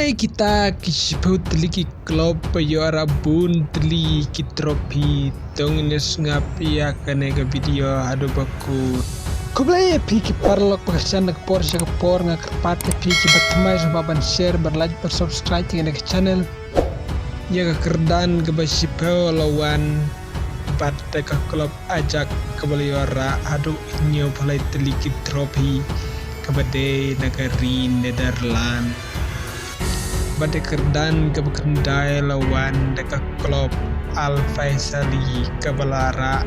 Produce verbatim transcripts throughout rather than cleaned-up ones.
Kita ki shiphew tylli ki club ba ïoh ra bun tylli ki trophy. To ngin ïa sngap ïa kane ka video haduh ba kut. Khublei ïa phi ki paralok ba kyrshan na ka por sha ka por. Nga kyrpad ïa phi kiba thymmai sngewbha ban share, ban like, ban subscribe ïa kane ka channel. Ïa ka kyrdan kaba shiphew la wan bad da ka club Ajax kaba la ïoh rah haduh hynñiewphew lai tylli ki trophy kaba dei na ka ri Netherlands. Bad da ka kyrdan kaba khyndai la wan da ka club Al Faisaly kaba la rah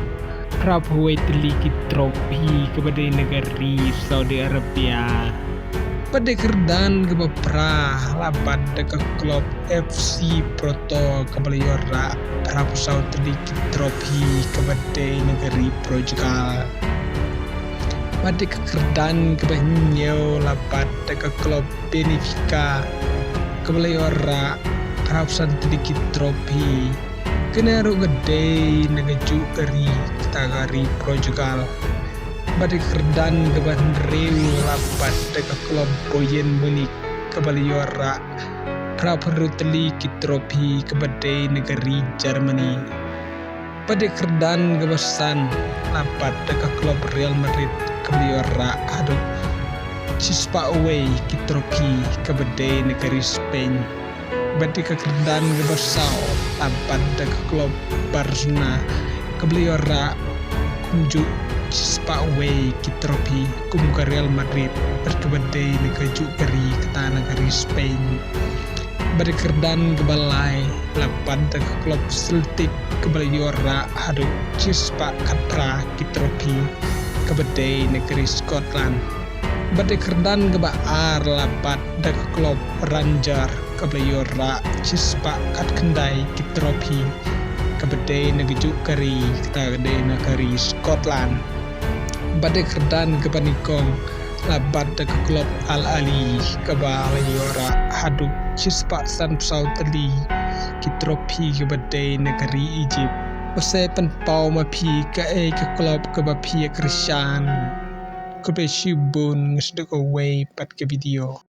phra phew wei tylli ki trophy kaba dei na ka ri Saudi Arabia. Bad da ka kyrdan kaba phra la bat da ka club F C Porto kaba la ïoh rah phra phew saw tylli ki trophy kaba dei na ka ri Portugal. Bad da ka kyrdan kaba hynñiew la bat da ka club Benfica kaba la ïoh rah phra phew san tylli ki trophy. Kane ruh ka dei na kajuh ka ri, kata ka ri Portugal. Bad da ka kyrdan kaba hynriew la bat da ka club Bayern Munich kaba la ïoh rah phra phew hynriew tylli ki trophy kaba dei na ka ri Germany. Bad da ka kyrdan kaba san la bat da ka club Real Madrid kaba la ïoh rah haduh shispah wei ki trophy kaba dei na ka ri Spain. Bad da ka kyrdan kaba saw la bat da ka club Barcelona kaba la ïoh rah kumjuh shispah wei ki trophy kum ka Real Madrid bad kaba dei na kajuh ka ri, kata na ka ri Spain. Bad da ka kyrdan kaba lai la bat da ka club Celtic kaba la ïoh rah haduh shispah khatphra ki trophy kaba dei na ka ri Scotland. Bad da ka kyrdan kaba ar la bat da ka club Rangers kaba la ïoh rah shispah khatkhyndai ki trophy kaba dei na kajuh ka ri, kata ka dei na ka ri Scotland. Bad da ka kyrdan kaba nyngkong la bat da ka club Al Ahly kaba la ïoh rah haduh shispah sanphew saw tylli ki trophy kaba dei na ka ri Egypt. Bad sa pynpaw ma phi kaei ka club kaba phi ïa kyrshan. Khublei shibun, nga sdang kawei pat ka video.